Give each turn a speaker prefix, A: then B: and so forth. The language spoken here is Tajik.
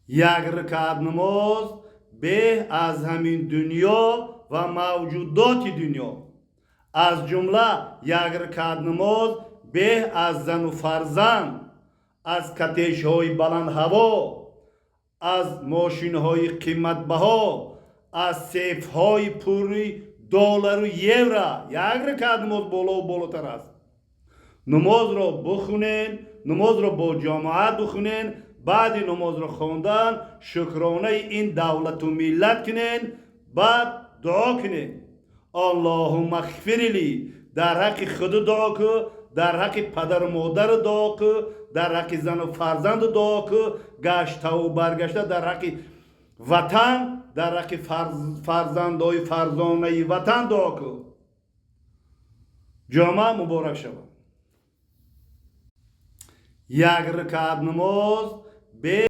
A: Як ракат намоз беҳ аз ҳамин дунё ва мавҷудоти дунё, аз ҷумла як ракат намоз беҳ аз зану фарзанд, аз коттеҷҳои баландҳаво, аз мошинҳои қиматбаҳо, аз сейфҳои пури доллару евро як ракат намоз болову болотар аст. Намозро бихунен, намозро бо ҷамоат бихунен. Баъди намозро хондан шукронаи ин давлату миллат кунен, баъд дуо кунен: اللهم اغفر لي. Дар ҳаққи худу дуо ку, дар ҳаққи падару модару дуо ку, дар ҳаққи зану фарзанду дуо ку, гаштаву баргашта дар ҳаққи ватан, дар ҳаққи фарзандои фарзонаи ватан дуо ку. Ҷумъа муборак шавад. Як ракат намоз бе